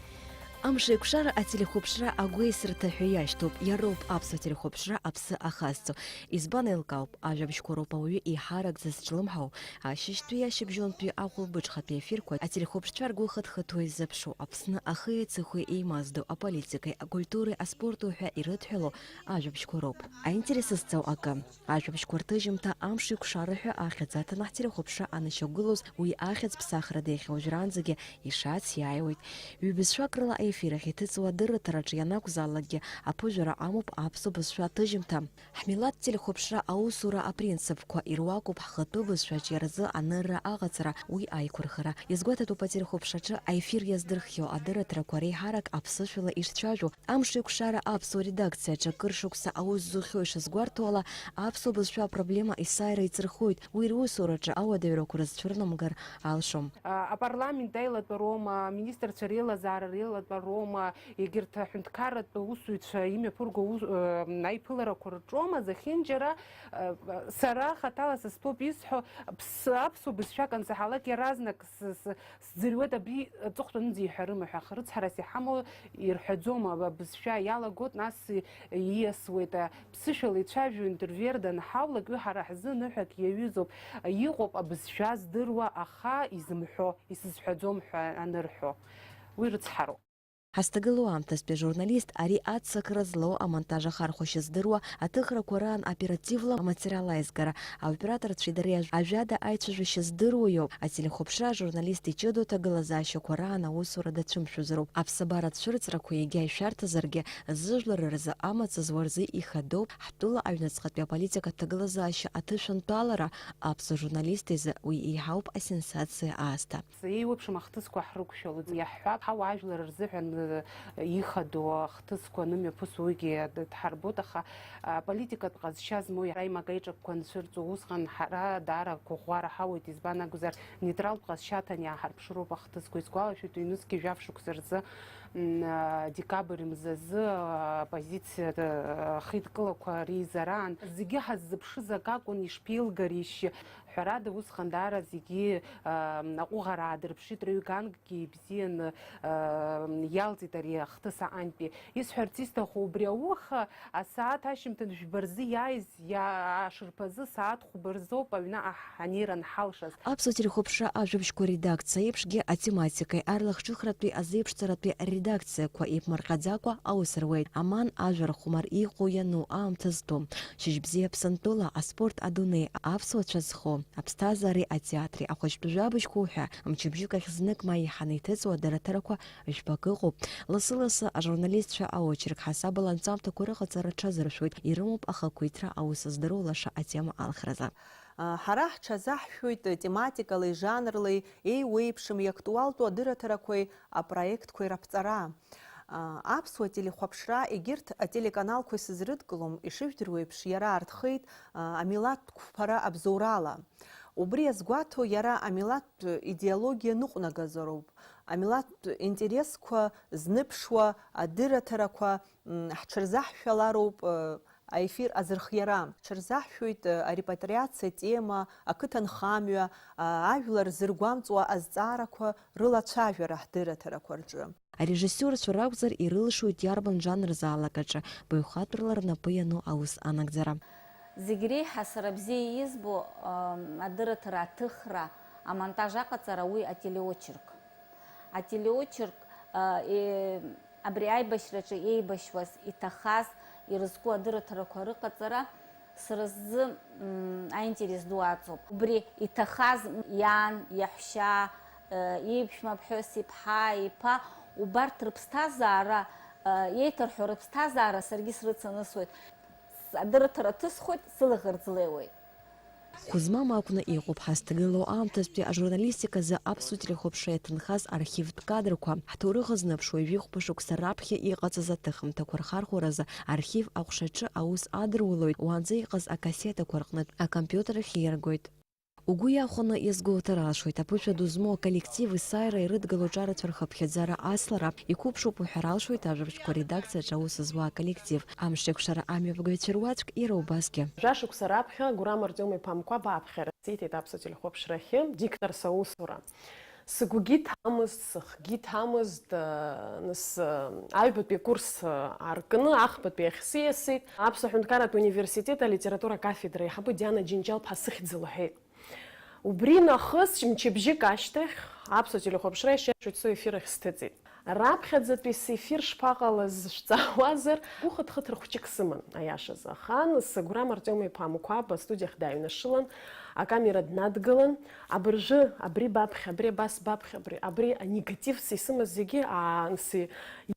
Амшеиқәшара ателехәаԥшра агәеисырҭа ҳәа иашьҭоуп, иароуп аԥсуа телехәаԥшра аԥсы ахазҵо. Избан еилкаауп, ажәабжьқәа роуп ауаҩы еиҳарак зызҿлымҳау, ашьыжьтәи ашьыбжьонтәи ахәылбыҽхатәи ефирқәа ателехәаԥшцәа ргәы хыҭхыҭуа иззыԥшу, Аԥсны ахи ацыхәи еимаздо, аполитикеи, акультуреи, аспорти ҳәа ирыдҳәалоу ажәабжьқәа роуп. Аинтерес зҵоу акы. Ажәабжьқәа рҭыжьымҭа Амшеиқәшара ҳәа ахьӡ аҭаны ҳтелехәаԥшра анышьақәгылоз, уи ахьӡ ԥсахрада иахьа уажәраанӡагьы ишац иааиуеит. Ҩбызшәак рыла аефир ахь иҭыҵуа адырраҭараҿы ианакәзаалакгьы аԥыжәара амоуп аԥсуа бызшәа аҭыжьымҭа. Ҳмилаҭ телехәаԥшра аусура апринципқәа ируакуп ҳхатәы бызшәаҿиара рзы анырра аҟаҵара, уи аиқәырхара. Иазгәаҭатәуп ателехәаԥшраҿы аефир иаздырхиоу адырраҭарақәа реиҳарак аԥсышәала ишцәажәо. Амшеиқәшара аԥсуа редакциаҿы акыр шықәса аус зухьоу ишазгәарҭо ала, аԥсуа бызшәа апроблема есааира иҵырхуеит, уи русураҿы ауадаҩрақәа рызцәырнамгар алшом. А, апарламент аилатәароума, аминистрцәа реилазаара реилатәароума, егьырҭ аҳәынҭқарратә усзуҩцәа имҩаԥырго ус-, э, аиԥыларақәа рҿоума, зехьынџьара, э, сара хаҭала сызтәоуп исҳәо, ԥс-, аԥсуа бызшәак ансаҳалак иаразнак с-, с-, Сӡырҩуеит, абри аҵыхәтәанынӡа иҳәарыма ҳәа, аха рыцҳарас иҳамоу ирҳәаӡом, абызшәа иалагоит, нас ииасуеит, аԥсышәала ицәажәо интервьер данҳаулак, уи ҳара ҳзы ныҳәак иаҩызоуп, иҟоуп абызшәа здыруа, аха изымҳәо, исызҳәаӡом ҳәа анырҳәо, уи рыцҳароуп. Ҳазҭагылоу аамҭазтәи ажурналист ари аццакра злоу, амонтаж ахархәашьа здыруа, аҭыхрақәа раан оперативла аматериал аизгара, аоператорцәеи дареи ажә-, ажәада аицәажәашьа здыруа иоуп. Ателехәаԥшра ажурналист иҷыдоу аҭагылазаашьақәа раан аусура дацәымшәозароуп. Аԥсабаратә цәырҵрақәа егьа ишәарҭазаргьы, зыжәлар рзы амаҵ зуа рзы ихадоуп ҳтәыла аҩныҵҟатәи аполитикатә ҭагылазаашьа аҭышәынтәалара, аԥсуа журналист изы уи еиҳауп асенсациа аасҭа. Еиуеиԥшым ахҭысқәа ҳрықәшәалоит, иаҳҳәап, ҳауаажәлар рзыҳәан, э, ихадоу ахҭысқәа анымҩаԥысуагьы д-, дҳарбоит, аха, а, политикатә ҟазшьа змоу иара имакеиҿакқәа анцәырҵо усҟан ҳара даара гәыӷәӷәара ҳауеит, избан акәзар, нейтралтә ҟазшьа аҭан иааҳарԥшыроуп ахҭысқәа. Исгәалашәоит, ҩнызқьи жәаф шықәса рзы, м, а, декабрь мзазы, а, оппозициа, а, ахеидкылақәа реизараан зегьы ҳаззыԥшыз акы акәын, ишԥеилгаришь? Ҳәарада, усҟан даара зегьы, ам, аҟәыӷара аадырԥшит, рыҩганкгьы ибзианы, ам, иалҵит ари ахҭыс аҟантәи. Исҳәарц исҭаху убри ауха, асааҭ ашьыжьымҭан жәба рзы иааиз, иа-, ашарԥазы сааҭ хәба рзоуп аҩны аҳ-, ҳанеира анҳалшаз. Аԥсуа телехәаԥшра ажәабжьқәа редакциа еиԥшгьы атематикеи арлахҿыхратәи азеиԥшҵаратәи редакциақәа еиԥмырҟьаӡакәа аус руеит. Аман ажәа рхәмар иҟоу иану аамҭа зтәу. Шьыжьбзиа Аԥсынтәыла, аспорт адунеи, аԥсуа цәа зхоу, аԥсҭазаареи атеатри, ахәыҷтәы жәабжьқәоу ҳәа мчыбжьык ахь знык ма еиҳаны иҭыҵуа адырраҭарақәа жәпакы ыҟоуп. Лассы-лассы ажурналистцәа аочерк ҳасабала анҵамҭақәа рыҟаҵара рҽазыршәоит, ирымоуп ахақәиҭра аус здыруа лаша атема алхразы. Ҳара ҳҽазаҳшәоит тематикалеи жанрлеи еиуеиԥшым иактуалтәу адырраҭарақәеи апроектқәеи раԥҵара. Аԥсуа телехәаԥшра егьырҭ ателеканалқәа исызрыдкылом, ишыжәдыруеиԥш, иара арҭхеит амилаҭтә қәԥара абзоурала. Убри иазгәаҭо иара амилаҭтә идеологиа ныҟәнагазароуп, амилаҭтә интересқәа зныԥшуа адырраҭарақәа, м, ҳҽырзаҳшәалароуп, э, аефир азырхиара. Ҳҽырзаҳшәоит, э, арепатриациа атема, ақыҭанхамҩа, а, ажәлар зыргәамҵуа азҵаарақәа рылацәажәара ҳдырраҭарақәа рҿы. Арежиссиорцәа ракәзар, ирылшоит иарбан жанрзаалак аҿы баҩхатәрала рнапы иану аус анагӡара. Зегь реиҳа сара бзиа избо, ам, адырраҭара аҭыхра, амонтаж аҟаҵара, уи ателеочерк. Ателеочерк, а, е, абри аибашьраҿы еибашьуаз, иҭахаз, ирызку адырраҭарақәа рыҟаҵара Сара сзы, мм, аинтерес ду аҵоуп. Убри иҭахаз иан, иаҳәшьа, э, иԥшәма ԥҳәыс, иԥҳа, иԥа, убарҭ рыԥсҭазаара, э, еиҭарҳәо рыԥсҭазаара саргьы срыцанысуеит. С-, адырраҭара ҭысхуеит, сылаӷырӡ леиуеит. Хәы змам акәны иҟоуп ҳазҭагылоу аамҭазтәи ажурналистиказы аԥсуа телехәаԥшра иаҭынхаз архивтә кадрқәа. Ҳҭоурых азы ԥшьҩажәи хәба шықәса раԥхьа иҟаҵаз аҭыхымҭақәа рхархәаразы архив аҟәшаҿы аус адырулоит, уаанӡа иҟаз акассетақәа рҟнытә акомпиутер ахь ииаргоит. Угәы иахәаны иазгәоуҭар алшоит, аԥышәа ду змоу аколлектив есааира ирыдгыло ҿарацәа рхыԥхьаӡара аслара, иқәыԥшуп уҳәар алшоит ажәабжьқәа редакциаҿы аус зуа аколлектив. Амш еиқәшара амҩаԥгаҩцәа руаӡәк иара убасгьы. Жәашықәса раԥхьа Гурам Артиом-иԥа Мқәаба аԥхьара сиҭеит аԥсуа телехәаԥшрахьы дикторс аусура. Сыгәгьы ҭамызт, сыхгьы ҭамызт, э, нас, э, аҩбатәи акурс, э, аартны, ахԥатәи ахь сиасит. Аԥсуа ҳәынҭқарратә университет алитература акафедра аиҳабы Диана Џьынџьал-ԥҳа сыхьӡ лҳәеит. Убри нахыс мчыбжьык ашьҭахь аԥсуа телехәаԥшра ишиашоу ицо ефир ахь сҭыҵит. Раԥхьаӡатәи сефир шԥаҟалаз шәҵаауазар, гәыхыҭхыҭра хәҷык сыман, аиашазы. Аха нас Гурам Артиом-иԥа Мқәаба астудиахь дааҩнашылан, акамера днадгылан, абыржәы абри баԥхьа, абри абас баԥхьа, абри, абри анегатив исымаз зегьы аанс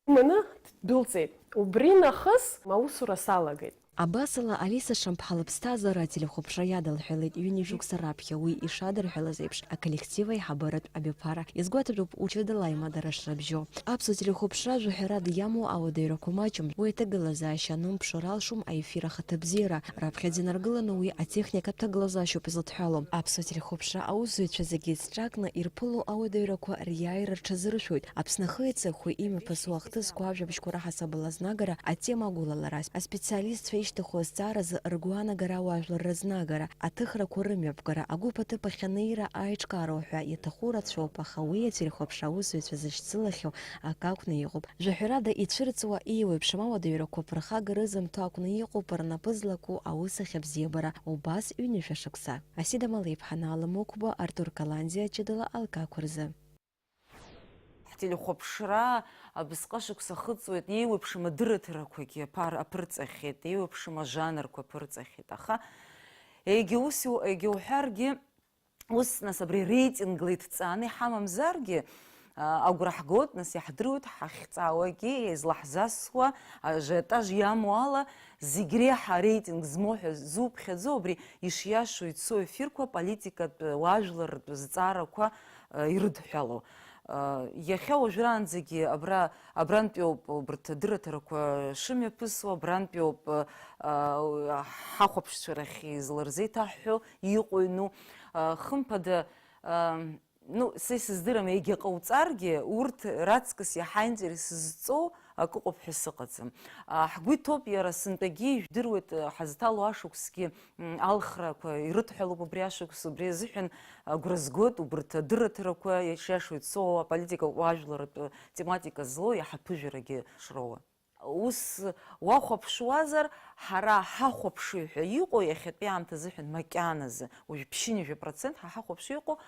иманы ддәылҵит. Убри нахыс аусура салагеит. Абасала, Алиса Шамԥҳа лыԥсҭазаара ателехәаԥшра иадылҳәалеит ҩынҩажәа шықәса раԥхьа. Уи ишадырҳәалаз еиԥш, аколлектив аиҳабыратә абиԥара. Иазгәаҭатәуп урҭ рыдала аимадара шрыбжьоу. Аԥсуа телехәаԥшра жәаҳәарада иамоу ауадаҩрақәа маҷым. Уи аҭагылазаашьа анымԥшуа ралшом аефир ахаҭабзиара. Раԥхьаӡа инаргыланы уи атехникатә ҭагылазаашьоуп излыдҳәалоу. Аԥсуа телехәаԥшра аусзуҩцәа зегьы еицҿакны ирԥыло ауадаҩрақәа риааира рҽазыршәоит. Аԥсны ахы иацы ахәы имҩаԥысуа ахҭысқәа ажәабжьқәа раҳасабала азнагара, атема агәылалара, аспециалистцәа ишьҭаху азҵааразы ргәаанагара, ауаажәлар рызнагара, аҭыхрақәа рымҩаԥгара, агәыԥ аҭыԥ ахь анеира аиҿкаароу ҳәа иаҭаху рацәоуп, аха уи ателехәаԥшра аусзуҩцәа зышьцылахьоу акы акәны иҟоуп. Жәаҳәарада, ицәырҵуа еиуеиԥшым ауадаҩрақәа ԥырхага рызымҭо акәны иҟоуп рнапы злаку аус ахь абзиабара убас ҩынҩажәа шықәса. Асида Малеиԥҳа, Наала Мықәба, Артур Каланӡиа, ҷыдала алкақәа рзы. Ҳтелехәаԥшра абысҟак шықәса ахыҵуеит, еиуеиԥшым адырраҭарақәагьы аԥар-, аԥырҵахьеит, еиуеиԥшым ажанрқәа аԥырҵахьеит, аха егьа ус иу-, егьа уҳәаргьы, ус, нас, абри реитингла иҭҵааны иҳамамзаргьы, а, агәра ҳгоит, нас, иаҳдыруеит ҳахьҵаауагьы, излаҳзасуа ажиотаж иамоу ала, зегь реиҳа ареитинг змоу ҳәа зуԥхьаӡо, абри ишиашоу ицо ефирқәа, политикатә, уаажәларратә зҵаарақәа, э, ирыдҳәалоу. Э, иахьа уажәраанӡагьы абра, абрантәи ауп убарҭ адырраҭарақәа шымҩаԥысуа, абрантәи ауп, э, ҳахәаԥшцәа рахь изларзеиҭаҳҳәо иҟоу-иану. Э, хымԥада, э, ну, са исыздырам, егьа ҟауҵаргьы, урҭ раҵкыс иаҳа аинтерес зҵоу акы ыҟоуп ҳәа сыҟаӡам. А, ҳгәы иҭоуп иара сынтәагьы, ижәдыруеит, а, ҳазҭало ашықәсгьы, м, алхрақәа ирыдҳәалоуп убри ашықәс, убри азыҳәан агәра згоит убарҭ адырраҭарақәа, иашиашоу ицо аполитикатә уаажәларратә тематика злоу иаҳа аԥыжәарагьы шроуа. Ус уахәаԥшуазар, ҳара ҳахәаԥши ҳәа иҟоу иахьатәи аамҭа азыҳәан макьаназы, уажә ԥшьынҩажәа процент ҳа ҳахәаԥши иҟоу,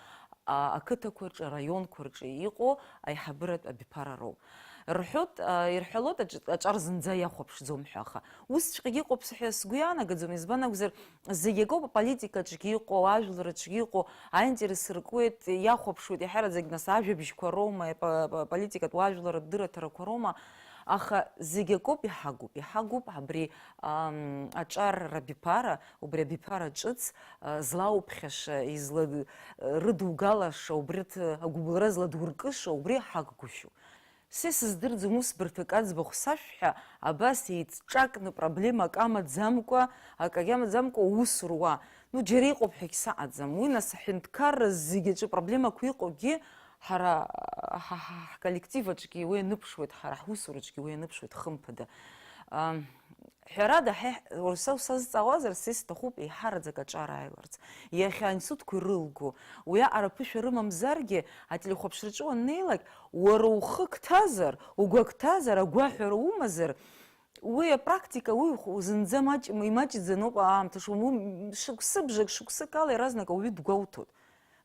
а, ақыҭақәа рҿы, араионқәа рҿы иҟоу аиҳабыратә абиԥара роуп. Рҳәоит, а, ирҳәалоит аҿ-, аҿар зынӡа иахәаԥшӡом ҳәа, аха усҵәҟьагьы ыҟоуп ҳәа сгәы иаанагаӡом, избан акәзар, зегь акоуп аполитикаҿгьы иҟоу, ажәлараҿгьы иҟоу, аинтерес ркуеит, иахәаԥшуеит, иаҳараӡак нас ажәабжьқәа роума, апо-, апо-, аполитикатә уаажәларратә дырраҭарақәа роума, аха зегь акоуп, иҳагуп, иҳагуп абри, ам, аҿар рабиԥара, убри абиԥара ҿыц, а, злауԥхьаша, изла-, рыдугалаша, убрыҭ агәыбылра зладуркыша, убри ҳаггәышьоу. Са исыздырӡом ус бырҭак аӡбахә сашәҳәа, абас еиҵҿакны проблемак амаӡамкәа, акагьы амаӡамкәа аус руа. Ну, џьара иҟоуп ҳәагь саҟаӡам. Уи нас аҳәынҭқарра зегь аҿы проблемақәа иҟоугьы ҳара, ҳа, ҳа, ҳколлектив аҿгьы уи аныԥшуеит, ҳара ҳусураҿгьы уи аныԥшуеит, хымԥада. Ам, Ҳәарада, ҳа, уара са усазҵаауазар, са исҭахуп еиҳараӡак аҿар ааиларц. Иахьа аинститутқәа ирылго, уиаҟара ԥышәа рымамзаргьы, ателехәаԥшраҿы уаннеилак, уара ухы гәҭазар, угәы гәҭазар, агәаҳәара умазар, уи апрактика, уи ухә-, зынӡа маҷ-, имаҷӡаноуп аамҭа шу-, м-, шықәсыбжак, шықәсык ала иаразнак ауаҩы дгәоуҭоит.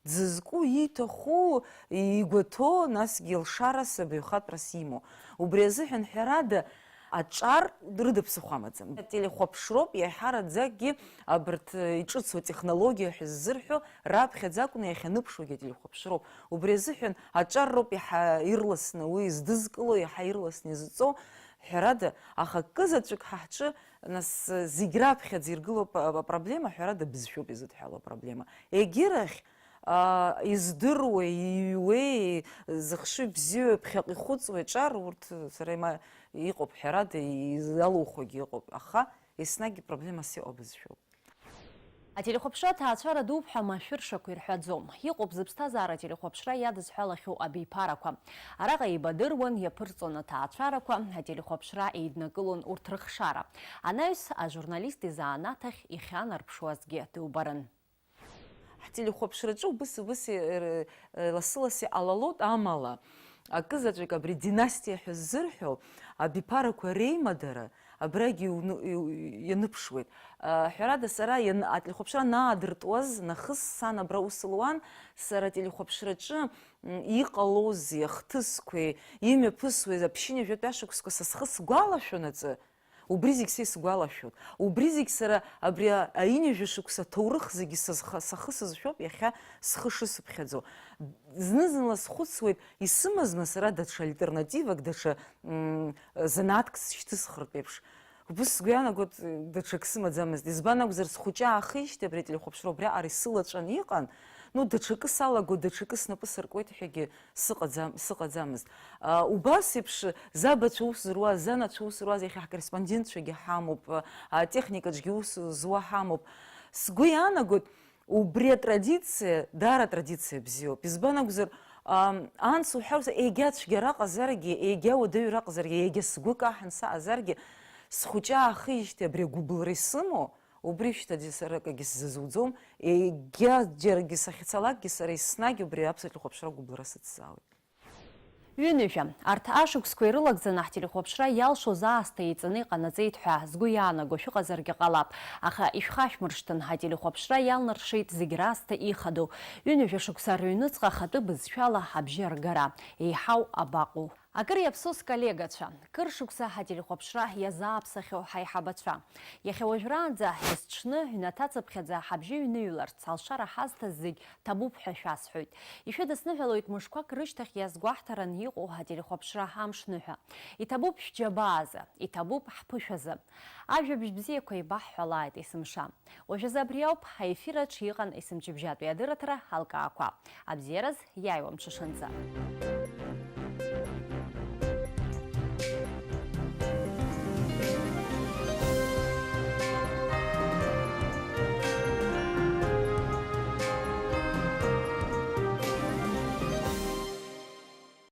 Дзызку, ииҭаху, игәаҭо, насгьы илшарас абаҩхатәрас имоу. Убри азыҳәан, ҳәарада, Аҿар рыда ԥсыхәа амаӡам. Ателехәаԥшроуп иаҳараӡакгьы абарҭ, э, иҿыцу атехнологиа ҳәа ззырҳәо раԥхьаӡа акәны иахьаныԥшуагьы ателехәаԥшроуп. Убри азыҳәан аҿар роуп иаҳа ирласны уи здызкыло, иаҳа ирласны изҵо, ҳәарада, аха акы заҵәык ҳа ҳҿы, нас, зегь раԥхьаӡа иргылоуп а-, апроблема, ҳәарада, бызшәоуп изыдҳәалоу апроблема. Егьырахь, а, издыруеи, иҩуеи, зыхшыҩ бзиоу, ԥхьаҟа ихәыҵуеи аҿар, урҭ сара има-, иҟоуп, ҳәарада, изалухуагьы ыҟоуп, аха еснагь проблемас иҟоу абызшәоуп. Ателехәаԥшра аҭаацәара дууп ҳәа машәыршақә ирҳәаӡом. Иҟоуп зыԥсҭазаара ателехәаԥшра иадызҳәалахьоу абиԥарақәа. Араҟа еибадыруан, иаԥырҵон аҭаацәарақәа, ателехәаԥшра еиднакылон урҭ рыхшара. Анаҩс, ажурналист изанааҭ ахь ихьанарԥшуазгьы дубарын. Ҳтелехәаԥшраҿы убыс-убыс, э, э, лассы-ласс иҟалалоит, амала, акы заҵәык абри династиа ҳәа ззырҳәо абиԥарақәа реимадара абрагь иуны-, иу-, ианыԥшуеит. А, ҳәарада, сара иан-, ателехәаԥшра анаадыртуаз нахыс, сан абра ус луан, сара ателехәаԥшраҿы, м, иҟалозеи, ахҭысқәеи, имҩаԥысуеи, аԥшьынҩажәатәи ашықәсқәа са схы сгәалашәонаҵы, убри зегь са исгәалашәоит. Убри зегь сара абри а-, аҩынҩажәа шықәса аҭоурых зегьы сызха-, сахысызшәоуп иахьа схы шысыԥхьаӡо. Зны-зынла схәыцуеит, исымазма сара даҽа альтернативак, даҽа, м, занааҭк сшьҭысхыртә еиԥш. Убыс сгәы иаанагоит, даҽак сымаӡамызт. Избан акәзар, схәыҷы аахижьҭеи абри ателехәаԥшра убриаҟара исылаҵәан иҟан. Ну, даҽакы салаго, даҽакы снапы сыркуеит ҳәагьы сыҟаӡам-, сыҟаӡамызт. А, убас еиԥш, забацәа ус зыруаз, занацәа ус зыруаз, иахьа ҳкорреспондентцәагьы ҳамоуп, а, атехникаҿгьы ус зуа ҳамоуп. Сгәы иаанагоит, убри атрадициа даара атрадициа бзиоуп. Избан акәзар, ам, анс уҳәа-, егьа цәгьара ҟазаргьы, егьа уадаҩра ҟазаргьы, егьа сгәы каҳан саҟазаргьы, схәыҷы аахижьҭеи абри агәыблра исымоу, убри шьҭа ди-, сара акгьы сзазуӡом, егьа џьаргьы сахьцалакгьы сара еснагь убри аԥсуа телехәаԥшра агәыблра сыцзаауеит. Ҩынҩажәа. Арҭ ашықәсқәа ирылагӡаны ҳтелехәаԥшра иалшоз аасҭа еиҵаны иҟанаҵеит ҳәа згәы иаанаго шәыҟазаргьы ҟалап, аха ишәхашәмыршҭын, ҳателехәаԥшра иалнаршеит зегь раасҭа ихадоу. Ҩынҩажәа шықәса рыҩныҵҟа ахатәы бызшәала ҳабжьы аргара. Еиҳау абаҟоу? Акыр иаԥсоу сколлегацәа, кыр шықәса ҳателехәаԥшра иазааԥсахьоу ҳаиҳабацәа. Иахьа уажәраанӡа ҳазҽны, ҩнаҭацыԥхьаӡа ҳабжьы ҩныҩларц алшара ҳазҭаз зегь ҭабуп ҳәа шәасҳәоит. Ишәыдысныҳәалоит мышқәак рышьҭахь иазгәаҳҭаран иҟоу ҳателехәаԥшра амшныҳәа. Иҭабуп шәџьабаазы, иҭабуп ҳԥышәазы. Ажәабжь бзиақәа еибаҳҳәалааит есымша. Уажәазы абри ауп ҳаефираҿ иҟан есымчыбжьатәи адырраҭара Ҳалкаақәа. Абзиараз, иааиуа мҽышынӡа.